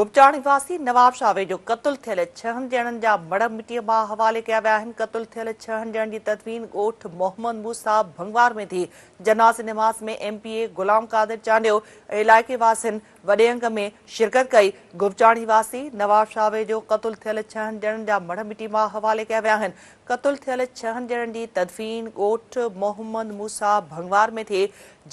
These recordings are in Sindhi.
گپچاڻي واسي نواب شاهه ويجهو قتل ٿيل ڇهن ڄڻن جا مڙهه مٽيء ماء حوالي ڪيا ويا آهن. قتل ٿيل ڇهن ڄڻن جي تدفين ڳوٺ محمد موسيٰ ڀنگوار ۾ ٿي. جنازي نماز ۾ M P A Ghulam Qadir Chandio ۽ علائقي واسين وڏي انگ ۾ شرڪت ڪئي. گپچاڻي واسي نواب شاهه ويجهو قتل ٿيل ڇهن ڄڻن جا مڙهه مٽي ماء حوالي ڪيا ويا آهن. قتل ٿيل ڇهن ڄڻن جي تدفين ڳوٺ محمد موسيٰ ڀنگوار ۾ ٿي.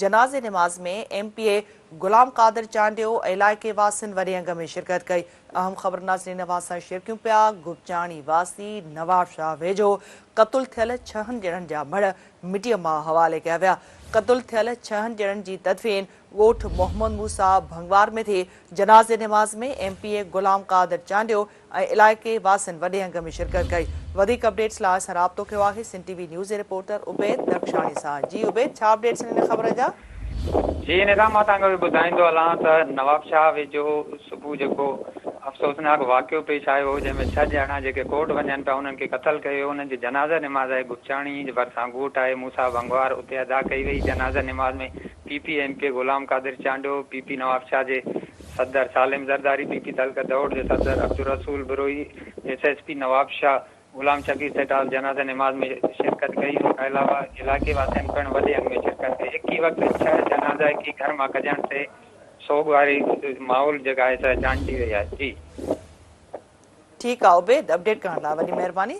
جنازي نماز ۾ M P A Ghulam Qadir Chandio ۽ علائقي واسين وڏي انگ ۾ شرڪت ڪئي. اهم خبر ناظرين اوهان سان شيئر ڪيون پيا گپچاڻي واسي نوابشاهه ويجهو قتل ٿيل ڇهن ڄڻن جا مڙهه مٽيء ماء حوالي ڪيا ويا. قتل ٿيل ڇهن ڄڻن جي تدفين ڳوٺ محمد موسيٰ ڀنگوار ۾ ٿي. جنازي نماز ۾ M P A Ghulam Qadir Chandio ۽ علائقي واسين وڏي انگ ۾ شرڪت ڪئي. وڌيڪ اپڊيٽس لاء اسان رابطو ڪيو آهي سنڌ ٽي وي نيوز جي رپورٽر عبيد نقشاڻي سان. جي عبيد ڇا اپڊيٽس آهن هن خبر جا؟ جي نظام مان توهان کي اهو ٻڌائيندو هلان ته نوابشاهه ويجهو صبح جيڪو افسوسناڪ واقعو پيش آيو هو جنهن ۾ ڇهه ڄڻا جيڪي ڪورٽ وڃن پيا انهن کي قتل ڪيو ويو انهن جي جنازه نماز آهي گپچاڻي جي ڀرسان ڳوٺ آهي موسيٰ ڀنگوار اتي ادا ڪئي وئي جنازه نماز ۾ P P M P A Ghulam Qadir Chandio P P Nawabshah جي صدر سالم زرداري، پي پي تعلقه دهوڙ جي صدر Abdul Rasool Brohi, S S P Nawabshah Ghulam Shabbir Sethal جنازه نماز ۾ شرڪت ڪئي، ان کان علاوه علائقي واسين پڻ وڏي انگ ۾ شرڪت ڪئي، هڪ ئي وقت ڇهه جنازا هڪ ئي گهر مان ڪڍڻ تي سوڳ واري ماحول جيڪا آهي سا جانجي وئي آهي. جي. ٺيڪ آ عبيد اپڊيٽ ڪرڻ لاء وڏي مهرباني.